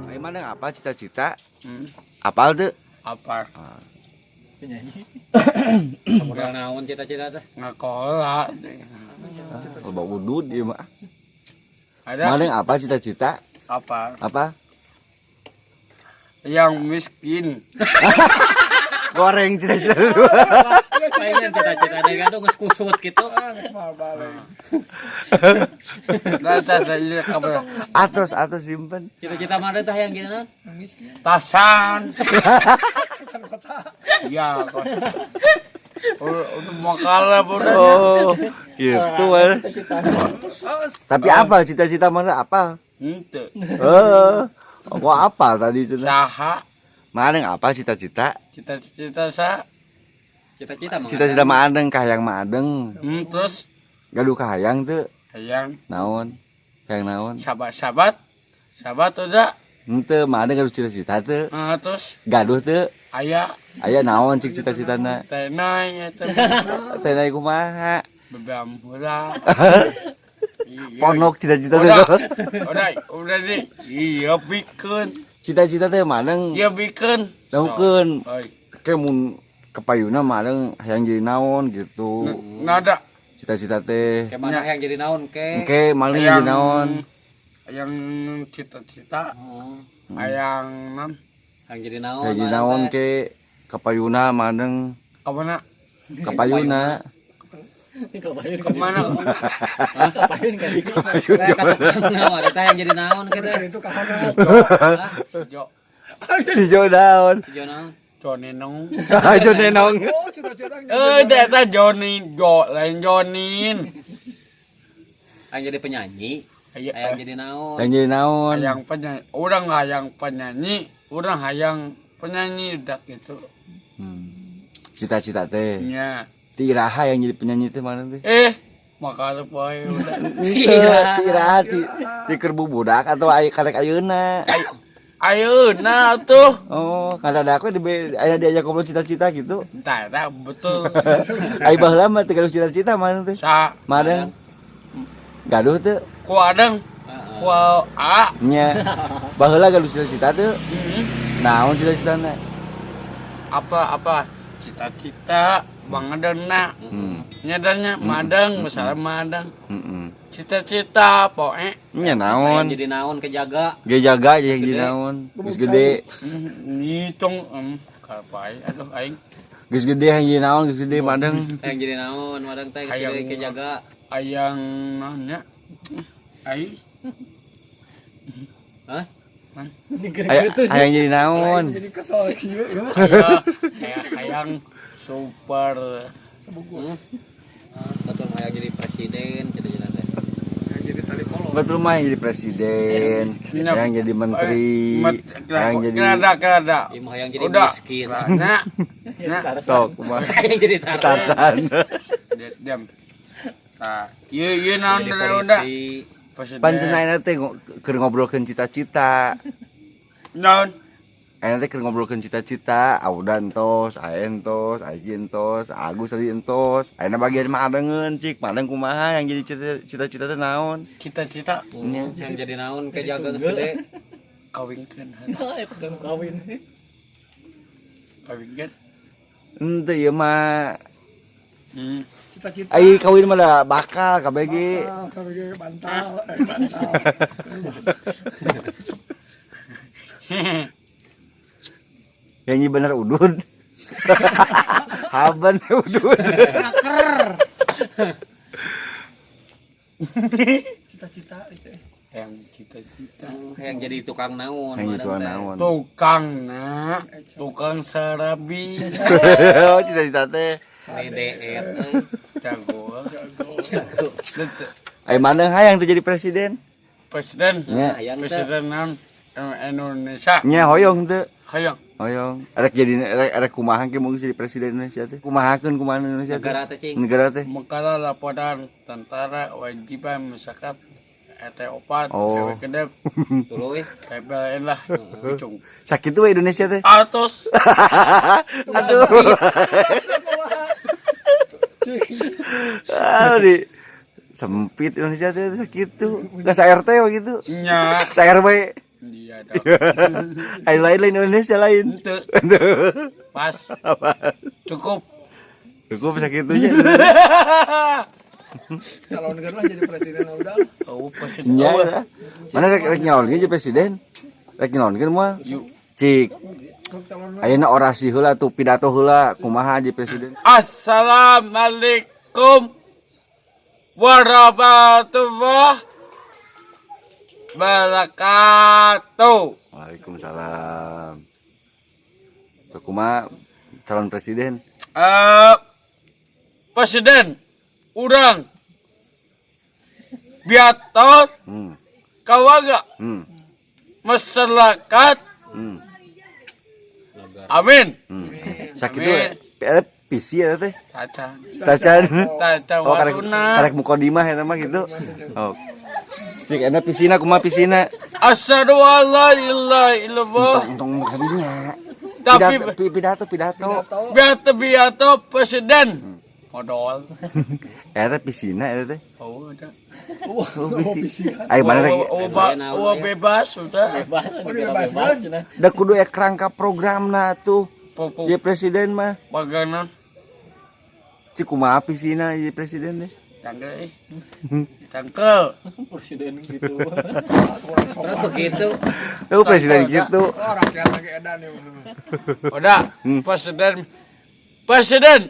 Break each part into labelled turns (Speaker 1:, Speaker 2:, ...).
Speaker 1: Ayo mana apa cita-cita?
Speaker 2: Hmm.
Speaker 1: Apal tuh?
Speaker 2: Apa?
Speaker 3: Penyanyi. Modal naon cita-cita teh?
Speaker 2: Ngakola.
Speaker 1: Loba udud ieu mah.
Speaker 2: Ada
Speaker 1: Mana apa cita-cita?
Speaker 2: apa?
Speaker 1: Apa?
Speaker 2: Yang miskin.
Speaker 1: Goreng cita-cita dulu.
Speaker 3: Pengen cita-cita deh kan geus kusut gitu.
Speaker 2: Nah, nah, iya, kabar.
Speaker 1: Atos atos simpen.
Speaker 3: Cita-cita mana teh yang gini naon?
Speaker 2: Tasan. Ya, kok. Udah mau kalah udah.
Speaker 1: Oh, gitu. Eh. Tapi apa cita-cita mana apa?
Speaker 2: Ente.
Speaker 1: Eh, kok apa tadi cita?
Speaker 2: Saha
Speaker 1: Mana apa cita-cita?
Speaker 2: cita-cita sa.
Speaker 3: Cita-cita mah.
Speaker 1: Cita-cita madeng kahayang madeng.
Speaker 2: Terus
Speaker 1: Gaduh kahayang tuh
Speaker 2: yang
Speaker 1: naon? Kahayang naon?
Speaker 2: sahabat-sahabat. Sahabat udah.
Speaker 1: Henteu madeng gaduh cita-cita tuh.
Speaker 2: Nah, terus
Speaker 1: Gaduh tuh
Speaker 2: ayah
Speaker 1: aya naon cik cita-citana?
Speaker 2: tenai eta
Speaker 1: Teh naik kumaha?
Speaker 2: bebambula.
Speaker 1: Ponok cita-cita
Speaker 2: Udah,
Speaker 1: tuh.
Speaker 2: udah nih. Iya bikin,
Speaker 1: Cita-cita teh madeng
Speaker 2: iya bikin.
Speaker 1: daukeun.
Speaker 2: Oi,
Speaker 1: Kayak mun kepayuna madeng hayang jadi naon gitu.
Speaker 2: nada.
Speaker 1: Cita-cita teh.
Speaker 3: Kayak mana yang jadi naon ke?
Speaker 1: Engke maling jadi naon?
Speaker 2: Yang cita-cita,
Speaker 3: Heeh.
Speaker 2: yang non,
Speaker 3: Yang jadi naon.
Speaker 1: Hayang jadi
Speaker 3: mana
Speaker 1: naon
Speaker 3: teh?
Speaker 1: ke kapayuna madeng
Speaker 2: kemana,
Speaker 1: kapayuna.
Speaker 2: kemana?
Speaker 3: Teh ka tukang naon teh yang jadi naon ke teh?
Speaker 2: Jo,
Speaker 1: Si Jo naon?
Speaker 3: Jadi naon?
Speaker 2: Joni nong.
Speaker 1: Jo nenong.
Speaker 2: Eh, ternyata Joni, Jo, lain Jonin.
Speaker 3: Yang jadi penyanyi,
Speaker 2: Ayo,
Speaker 3: yang jadi naon?
Speaker 1: Hayang jadi naon?
Speaker 2: yang penyanyi, orang hayang penyanyi, orang hayang penyanyi udah gitu.
Speaker 1: Hmm. Cita-cita teh.
Speaker 2: Ya.
Speaker 1: Tiraha yang jadi penyanyi teh mana teh?
Speaker 2: Eh, maka poe udah.
Speaker 1: Teu, tiraha ti ti keur budak atau aya karek ayeuna.
Speaker 2: Ayo, nah tuh.
Speaker 1: Oh, kada ada aku di aya diajak ngobrol cita-cita gitu.
Speaker 2: Entar, dah, betul.
Speaker 1: Ai baheula mah teu gaduh cita-cita mana teh?
Speaker 2: Sa,
Speaker 1: Madeng. Gaduh teu
Speaker 2: ku adeng,
Speaker 3: Heeh.
Speaker 2: ku a.
Speaker 1: nya. Baheula gaduh cita-cita teu.
Speaker 2: Hmm.
Speaker 1: Naon cita-citana?
Speaker 2: Apa apa cita-cita bang adengna.
Speaker 1: Hmm.
Speaker 2: Nyadarnya madeng, misalnya madeng.
Speaker 1: Heeh.
Speaker 2: Cita-cita poe.
Speaker 1: Nya
Speaker 3: Yang
Speaker 1: naon?
Speaker 3: jadi naon kejaga.
Speaker 1: Ge jaga jeung jadi
Speaker 3: Gede.
Speaker 1: naon? Geus gede.
Speaker 2: Ngitung kapai aduh aing
Speaker 1: Geus gede hayang jadi naon? Geus gede madeng.
Speaker 3: Yang jadi naon madang teh
Speaker 2: Hayang.
Speaker 3: gede kejaga.
Speaker 2: ayang naonnya. Aing
Speaker 3: Hah?
Speaker 1: Hayang jadi naon?
Speaker 2: aya hayang super
Speaker 3: Hmm? Betul mah yang jadi presiden cita-cita teh.
Speaker 1: Betul mah yang jadi presiden, yang jadi menteri, yang jadi
Speaker 2: kada kada.
Speaker 3: Ieu mah yang jadi
Speaker 2: Udah.
Speaker 3: miskin.
Speaker 2: Nah, nah,
Speaker 1: sok kumaha.
Speaker 3: Yang jadi tarzan.
Speaker 1: Tarzan.
Speaker 2: Diam. Nah, ieu ieu naon
Speaker 3: Jadi
Speaker 2: udah.
Speaker 3: polisi.
Speaker 2: Presiden.
Speaker 1: Pancen ayeuna teh keur ngobrolkeun cita-cita.
Speaker 2: Naon?
Speaker 1: Ayeuna teh keur ngobrolkeun cita-cita, Auda entos, Ae entos, Aiki entos, Agus tadi entos. Ayeuna bagian madengeun cik, madeng kumaha yang jadi cita-cita teh naon?
Speaker 2: Cita-cita
Speaker 3: Yang jadi naon kejaga geus gede.
Speaker 2: kawinkeun. Kawinkeun.
Speaker 1: Henteu ieu mah.
Speaker 2: Hmm.
Speaker 4: Cita-cita
Speaker 1: Ai kawin mah da bakal KBG.
Speaker 4: KBG bantal, bantal.
Speaker 1: Yang bener udud. Haban udud.
Speaker 4: Cita-cita itu.
Speaker 2: Yang cita-cita.
Speaker 3: Yang jadi tukang naon
Speaker 1: Yang
Speaker 3: madang
Speaker 1: itu
Speaker 3: teh.
Speaker 1: naon.
Speaker 2: Tukang nah, tukang serabi.
Speaker 1: Oh, cita-cita teh.
Speaker 3: Ini deet.
Speaker 2: Jago.
Speaker 3: Jago.
Speaker 1: Ayo mana hayang teu jadi presiden?
Speaker 2: Presiden.
Speaker 1: Nya.
Speaker 3: Hayang teh.
Speaker 2: Presiden naon? Indonesia.
Speaker 1: Nya hoyong teu.
Speaker 2: Hayang.
Speaker 1: Hoyong. Arek jadi arek kumaha ke mung jadi presiden Indonesia teh? Kumahakeun kumaha Indonesia teh?
Speaker 3: Negara teh cing.
Speaker 1: Negara teh.
Speaker 2: Mekala laporan tentara wajiban masyarakat ET 4
Speaker 1: Oh.
Speaker 2: cewek kedep
Speaker 3: Tuluy.
Speaker 2: PPLN lah ujung
Speaker 1: Sakitu we Indonesia teh.
Speaker 2: atos.
Speaker 1: Aduh. Ah, di sempit Indonesia teh sakitu. Geus RT begitu.
Speaker 2: Nya.
Speaker 1: Sa RW.
Speaker 2: Iya dong.
Speaker 1: Ayo lain lain Indonesia lain.
Speaker 2: Ente pas cukup.
Speaker 1: Cukup sakitunya.
Speaker 4: Calon lah jadi presiden udah.
Speaker 2: Oh, presiden.
Speaker 1: Nya ya. Mana rek rek nyalonkeun jadi presiden? Rek nyalonkeun moal?
Speaker 2: Yuk.
Speaker 1: Cik,
Speaker 4: Sok calon
Speaker 1: ayeuna orasi heula tuh pidato heula kumaha jadi presiden.
Speaker 2: Assalamualaikum warahmatullahi wabarakatuh.
Speaker 1: Waalaikumsalam. So kumaha calon presiden?
Speaker 2: Presiden urang biatos kawaga masyarakat. Amin.
Speaker 1: Sakitu we. Visi eta teh.
Speaker 2: Tacan.
Speaker 1: Tacan.
Speaker 2: Tacan
Speaker 1: Oh, karek
Speaker 2: watuna.
Speaker 1: karek mukodimah eta mah gitu. Oh. Cik, enak pisina kumaha pisina?
Speaker 2: Asyhadu alla ilaha illallah.
Speaker 1: Tong tong kadinya.
Speaker 2: Tapi
Speaker 1: Pidato pidato, pidato.
Speaker 2: biato biato presiden. Modal.
Speaker 1: Eta pisina eta teh.
Speaker 2: Oh, ada.
Speaker 4: Oh,
Speaker 1: Oh, visi.
Speaker 4: visi.
Speaker 1: Ayo mana rek?
Speaker 2: Oh, oh, bebas sudah.
Speaker 3: Bebas,
Speaker 4: Oh,
Speaker 3: negara
Speaker 4: dibebaskan.
Speaker 3: bebas cenah.
Speaker 1: Da kudu aya kerangka programna tuh.
Speaker 2: Pupuk
Speaker 1: Jadi presiden mah.
Speaker 2: baganan.
Speaker 1: Cik kumaha pisina jadi presiden teh?
Speaker 2: Cangkel eh. Cangkel.
Speaker 3: Presiden gitu.
Speaker 4: Kurang
Speaker 3: Terus
Speaker 4: sopan.
Speaker 3: begitu.
Speaker 1: Lu presiden gitu.
Speaker 4: Oh, rakyat lagi edan ya.
Speaker 2: Udah, presiden. Presiden.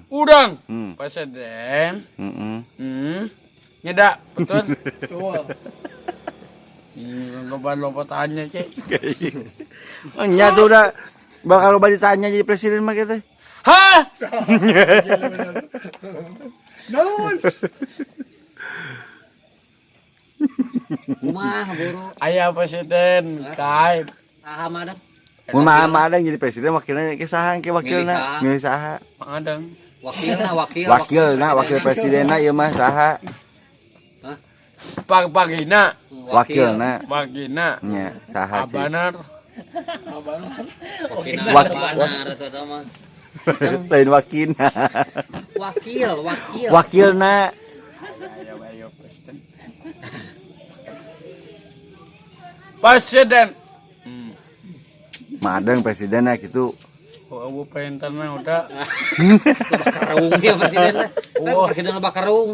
Speaker 2: Urang. Presiden.
Speaker 1: Heeh.
Speaker 2: Nyedak, betul.
Speaker 4: Betul.
Speaker 2: Loba-loba tanya, Cik.
Speaker 1: Oh, nya tuh udah bakal loba ditanya jadi presiden mah gitu.
Speaker 2: Hah?
Speaker 4: Naon?
Speaker 3: Kumaha buru.
Speaker 2: Ayah presiden, kai.
Speaker 3: Saha mah dah.
Speaker 1: Mun mah mah ada yang jadi presiden wakilnya ke saha ke wakilna? Milih saha?
Speaker 2: Pangadang.
Speaker 3: Wakilna wakil.
Speaker 1: Wakilna wakil presidenna ieu mah saha?
Speaker 3: Hah?
Speaker 2: Pag-pagina,
Speaker 1: Wakilna
Speaker 2: pagina.
Speaker 1: nya saha cik?
Speaker 2: Abanar.
Speaker 3: Wakilna
Speaker 1: Wakil.
Speaker 3: banar eta teh mah.
Speaker 1: Lain wakilna.
Speaker 3: Wakil, wakil.
Speaker 1: Wakilna.
Speaker 2: Ayo, ayo, presiden. Presiden.
Speaker 1: Madang presidenna gitu.
Speaker 2: Oh, abu pengen mah udah
Speaker 3: Lebah karung ya presiden teh.
Speaker 2: Oh.
Speaker 3: Presiden lebah karung.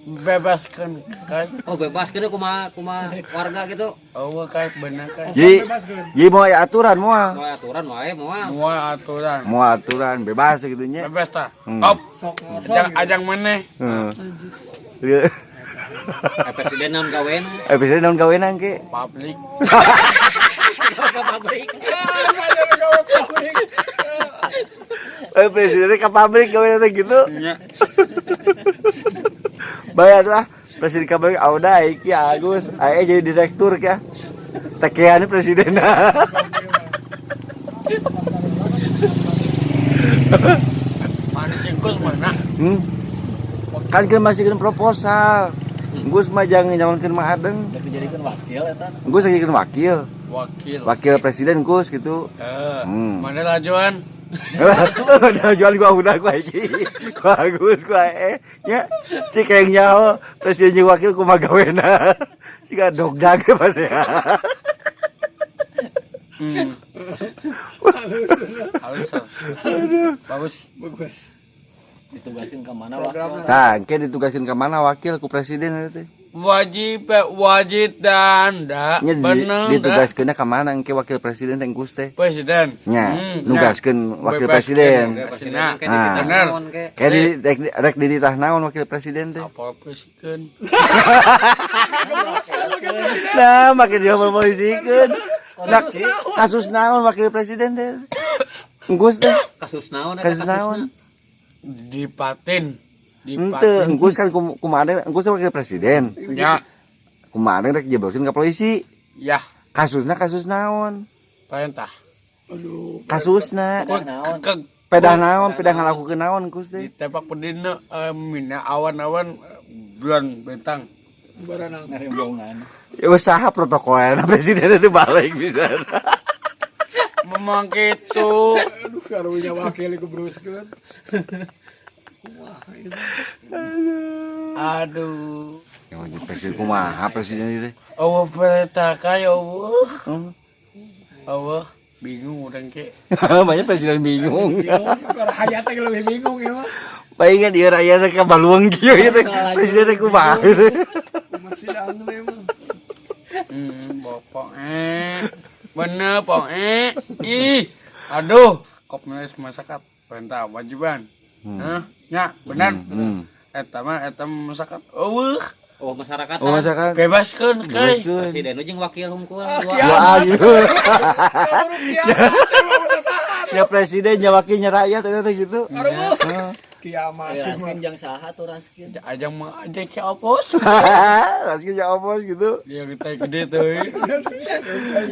Speaker 2: Bebaskan kai.
Speaker 3: Oh bebas gitu kumaha kumaha warga gitu.
Speaker 2: Oh, kai bener kai.
Speaker 1: Jadi
Speaker 4: Bebas kan.
Speaker 1: jadi mau aya aturan moal.
Speaker 3: Mau aturan wae moal.
Speaker 2: Semua aturan.
Speaker 1: Mau aturan bebas gitu nya.
Speaker 2: Bebas ta. Top.
Speaker 4: Sok ngosong.
Speaker 2: Ajang ajang mana?
Speaker 1: Heeh.
Speaker 3: Eh, presiden naon gawean?
Speaker 1: Eh presiden naon gawenan ke?
Speaker 2: Publik.
Speaker 3: Ke pabrik.
Speaker 1: Eh presidennya ke pabrik gawean teh gitu.
Speaker 2: Nya.
Speaker 1: Bayar lah presiden ke pabrik ah udah iki Agus, ae jadi direktur ka. Tekean presiden.
Speaker 2: Mana singkus mana?
Speaker 1: Kan keur masih proposal. Gus mah jangan nyalonkeun mah adeng.
Speaker 3: Tapi jadikan wakil eta.
Speaker 1: Gus jadikeun wakil.
Speaker 2: Wakil.
Speaker 1: Wakil presiden Gus gitu.
Speaker 2: Eh,
Speaker 1: Hmm.
Speaker 2: mana lajuan?
Speaker 1: Udah jual gua udah gua iki. Gua Agus gua nya cik yang nyaho presiden jeung wakil kumaha gawena. Siga dogdag pas ya.
Speaker 2: Halus. Bagus.
Speaker 4: Bagus.
Speaker 3: Ditugaskan ke mana wakil?
Speaker 1: Tah, engke ditugaskeun ka mana wakil ku presiden eta teh?
Speaker 2: Wajib wajib dan da
Speaker 1: Nya
Speaker 2: bener da.
Speaker 1: ditugaskeunna ka mana engke wakil presiden teh Gus teh?
Speaker 2: Presiden.
Speaker 1: Nya,
Speaker 2: Hmm,
Speaker 1: nugaskeun wakil
Speaker 2: Bebaskeun.
Speaker 1: presiden.
Speaker 3: Presiden
Speaker 2: Nah,
Speaker 3: ke dititah
Speaker 2: bener.
Speaker 3: naon ke.
Speaker 1: Kayak di rek dititah naon wakil presiden teh?
Speaker 2: Apa presiden?
Speaker 1: Nah, makin dia memposisikeun. Nah, kasus naon wakil presiden teh? Gus teh,
Speaker 3: Kasus naon eta
Speaker 1: kasus naon?
Speaker 2: Dipatin.
Speaker 1: Henteu, engkus kan kumaha engkus teh wakil presiden.
Speaker 2: Ya,
Speaker 1: Kumaha rek jebloskeun ka polisi.
Speaker 2: Ya,
Speaker 1: Kasusna kasus naon?
Speaker 2: Perintah.
Speaker 4: Aduh.
Speaker 1: Kasusna
Speaker 3: Pedah naon?
Speaker 2: Ke
Speaker 1: pedah naon, pedah ngalakukeun naon engkus teh?
Speaker 2: Ditembak pedina mina awan-awan bulan bintang.
Speaker 4: Baranang.
Speaker 3: Ngarimbongan.
Speaker 1: Ya wes saha protokolnya presiden itu balik bisa.
Speaker 2: Memang gitu.
Speaker 4: Aduh, karunya wakil iku bruskeun. Kumaha itu?
Speaker 2: Aduh.
Speaker 1: Ya jadi presiden kumaha presiden itu?
Speaker 2: Allah perintah kaya Allah.
Speaker 1: Hmm.
Speaker 2: Allah bingung urang ke.
Speaker 1: Banyak presiden bingung.
Speaker 4: Bingung, karena hayatnya lebih bingung ya mah.
Speaker 1: Palingan dia rakyat teh ka baluang kieu gitu. Presiden teh kumaha gitu.
Speaker 4: Masih anu emang.
Speaker 2: Bapak Bener pok Ih. Aduh, kop nulis masyarakat perintah wajiban. Hah? Ya, benar. Eta mah eta masyarakat. Eueuh,
Speaker 3: Oh, masyarakat.
Speaker 1: Oh, masyarakat.
Speaker 2: Bebaskeun kai.
Speaker 1: Bebaskeun.
Speaker 3: Presiden jeung wakil hungkul.
Speaker 4: Ah,
Speaker 3: Dua.
Speaker 4: kiamat.
Speaker 1: Wah, gitu.
Speaker 4: Kaburu kiamat, emang sasahan.
Speaker 1: Ya presiden ya wakilnya rakyat eta teh gitu.
Speaker 4: Aduh. Kiamat
Speaker 3: Ya,
Speaker 4: cuma.
Speaker 3: raskin jang saha tuh raskin.
Speaker 2: Aja mah aja ki opos.
Speaker 1: Raskin ya opos gitu.
Speaker 2: Dia kita gede tuh.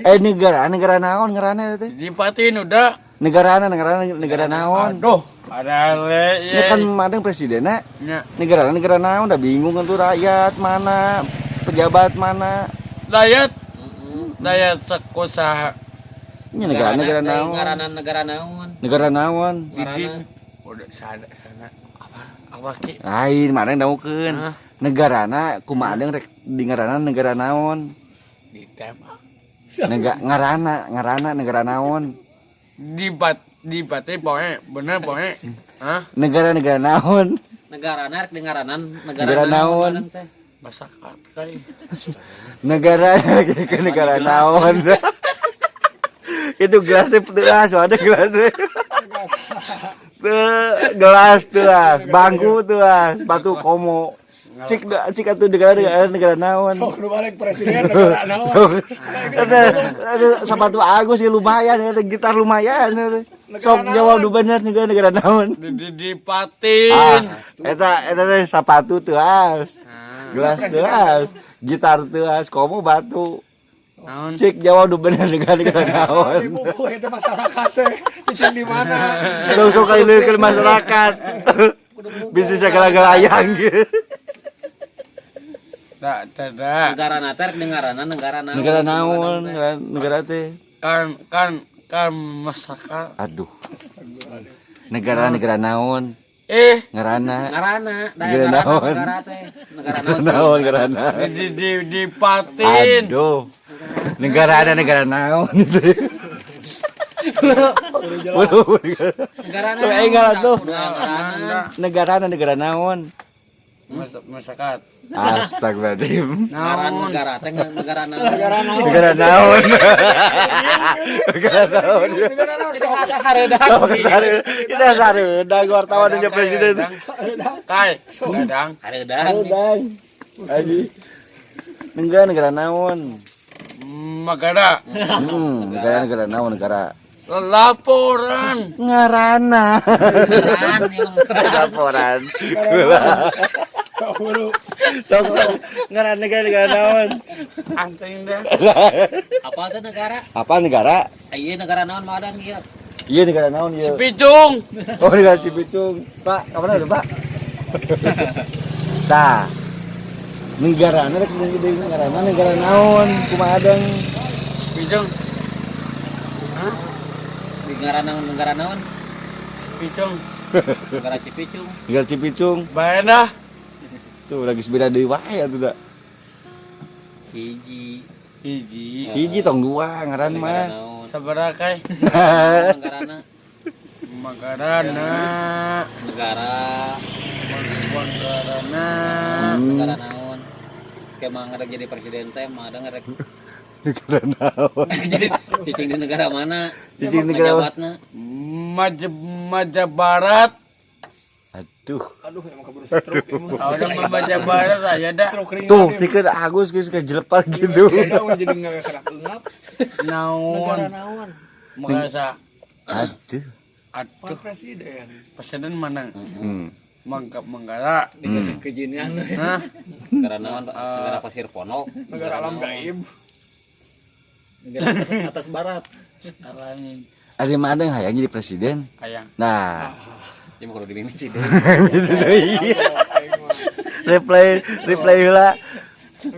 Speaker 1: Eh negara negara naon ngaranna eta teh?
Speaker 2: Dipatin udah.
Speaker 1: Negara negara negara naon?
Speaker 2: Aduh, ada le
Speaker 1: Ya kan madang presidennya
Speaker 2: Ya.
Speaker 1: negara negara naon udah bingung kan tuh rakyat mana pejabat mana.
Speaker 2: Dayat. Dayat sekusaha
Speaker 1: Ini negara negara naon?
Speaker 3: Negara negara naon?
Speaker 1: Negara naon?
Speaker 2: Didin. Udah sana sana. Apa? Apa ki?
Speaker 1: Lain mana yang dangukeun.
Speaker 2: Hah?
Speaker 1: Negarana kumaha deung rek di ngaranna negara naon?
Speaker 2: Ditembak.
Speaker 1: Nega ngaranna ngaranna negara naon?
Speaker 2: Dibat dibate poe, bener poe. Hah?
Speaker 1: Negara negara naon?
Speaker 3: Negara narek dengaranan
Speaker 1: Negara
Speaker 3: negara
Speaker 1: naon?
Speaker 3: naon teh.
Speaker 2: Masyarakat kai.
Speaker 1: Negara ke negara naon? Itu gelas teh gelas, ada gelas teh. Tuh, gelas tuas, bangku tuas, batu komo. Cik cik atuh negara negara negara naon?
Speaker 4: Sok nu balik presiden negara naon.
Speaker 1: Ada sepatu Agus ya lumayan, ya, gitar lumayan. Ya. Sok jawab du bener negara negara naon?
Speaker 2: Di di dipatin.
Speaker 1: Ah, eta eta teh sepatu tuas, gelas tuas, gitar tuas, komo batu.
Speaker 2: Naon?
Speaker 1: Cik jawab du bener negara negara naon?
Speaker 4: Ibu itu masyarakat teh cicing di mana?
Speaker 1: Langsung kali ke masyarakat. Bisnisnya gelang-gelayang gitu.
Speaker 2: Tak tidak.
Speaker 3: Negara nater dengaranan negara naon?
Speaker 1: Negara naon, negara, negara teh.
Speaker 2: Kan kan kan masyarakat.
Speaker 1: Aduh. Negara negara naon?
Speaker 2: Eh,
Speaker 1: Ngarana.
Speaker 3: Ngarana, da
Speaker 1: Negara
Speaker 3: ngarana
Speaker 1: naon?
Speaker 3: negara teh. Negara naon?
Speaker 1: Naon ngarana?
Speaker 2: di di dipatin.
Speaker 1: Aduh. Negara ada negara naon.
Speaker 3: Negara
Speaker 1: Tuh, eh, enggak tuh.
Speaker 3: Ngarana.
Speaker 1: Negara ada negara naon?
Speaker 2: Masyarakat.
Speaker 1: Astagfirullahaladzim.
Speaker 3: Ngaran
Speaker 2: Naon?
Speaker 3: negara teh negara naon?
Speaker 4: Negara naon?
Speaker 1: Negara naon? Negara naon?
Speaker 4: Negara naon sok.
Speaker 3: Hareudang.
Speaker 1: Oh, sare. Kita sareudang wartawan punya presiden.
Speaker 2: Kai, gadang.
Speaker 3: Hareudang.
Speaker 1: Sareudang. Aji. Negara negara naon?
Speaker 2: Magara.
Speaker 1: Negara negara naon negara.
Speaker 2: Laporan.
Speaker 1: Ngarana.
Speaker 3: Ngaran emang.
Speaker 1: Laporan.
Speaker 4: Sok buru.
Speaker 1: Sok sok. Ngaran negara negara naon?
Speaker 2: Anting dah.
Speaker 3: Apa teh negara?
Speaker 1: Apa negara?
Speaker 3: Iya negara naon madan ieu?
Speaker 1: Iya negara naon ieu?
Speaker 2: Picung.
Speaker 1: Oh negara Cipicung. Pak, kapan ada Pak? Tah. Negara rek negara negara naon? Kumaha deung?
Speaker 2: Picung.
Speaker 3: Negara naon negara naon?
Speaker 2: Picung.
Speaker 3: Negara Cipicung.
Speaker 1: Negara Cipicung.
Speaker 2: Bae dah.
Speaker 1: Tuh lagi beda deui wae atuh da.
Speaker 3: Hiji.
Speaker 2: Hiji.
Speaker 1: Hiji tong dua ngaran
Speaker 3: Negara
Speaker 1: mah.
Speaker 3: naon?
Speaker 2: Sabaraha kai?
Speaker 3: Negarana.
Speaker 2: Magarana.
Speaker 3: Negara.
Speaker 2: Magarana.
Speaker 3: Negara naon? Kayak mah ngerek jadi presiden teh mah ada ngerek
Speaker 1: Negara naon?
Speaker 3: jadi cicing di negara mana?
Speaker 1: Cicing di negara mana?
Speaker 3: Ngajabatna.
Speaker 2: Maja Maja Barat.
Speaker 1: Aduh.
Speaker 4: Aduh emang keburu stroke emang.
Speaker 2: Udah Maja Barat aja dah.
Speaker 4: Stroke ringan.
Speaker 1: Tuh, tikeun Agus geus kejelepar gitu.
Speaker 4: Eta jadi nggak ngap.
Speaker 2: Naon?
Speaker 4: Negara naon?
Speaker 2: Merasa
Speaker 1: Aduh.
Speaker 4: Pak
Speaker 2: aduh
Speaker 4: presiden.
Speaker 2: presiden mana?
Speaker 1: Hmm.
Speaker 2: Mangkap Manggara.
Speaker 3: Kejinian.
Speaker 2: Hah?
Speaker 3: Negara naon, Pak? Negara Pasir Ponok.
Speaker 4: Negara alam gaib.
Speaker 3: Negara atas barat.
Speaker 2: Lain.
Speaker 1: Ari Mang Adeng hayang jadi presiden.
Speaker 2: Hayang.
Speaker 1: Nah,
Speaker 3: Ya mah kudu dimimiti deh.
Speaker 1: Reply reply heula.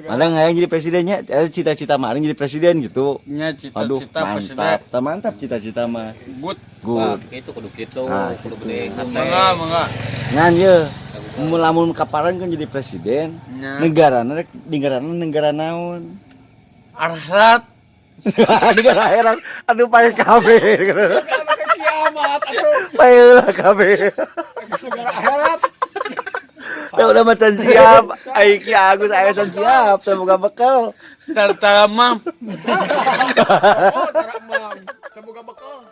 Speaker 1: Mang hayang jadi presidennya, cita-cita Mang Adeng jadi presiden gitu.
Speaker 2: Nya
Speaker 1: Aduh,
Speaker 2: cita-cita presiden.
Speaker 1: mantap. Tah, mantap cita-cita mah.
Speaker 2: Good.
Speaker 1: Good.
Speaker 3: Wah, gitu kudu gitu,
Speaker 1: Ah,
Speaker 3: kudu gede hate.
Speaker 2: Mangga, mangga.
Speaker 1: Ngan ye, mun lamun kaparan kan jadi presiden,
Speaker 2: Nya.
Speaker 1: negarana rek negarana negara naon?
Speaker 2: Akhirat.
Speaker 1: Negara akhirat, aduh pae kabeh.
Speaker 4: Negara kiamat atuh.
Speaker 1: Pae lah kabeh.
Speaker 4: Negara akhirat.
Speaker 1: Ya udah macan siap, ai Ki Agus aya can siap, semoga bekal.
Speaker 2: Tara mam.
Speaker 4: Oh, tara mam. Semoga bekal.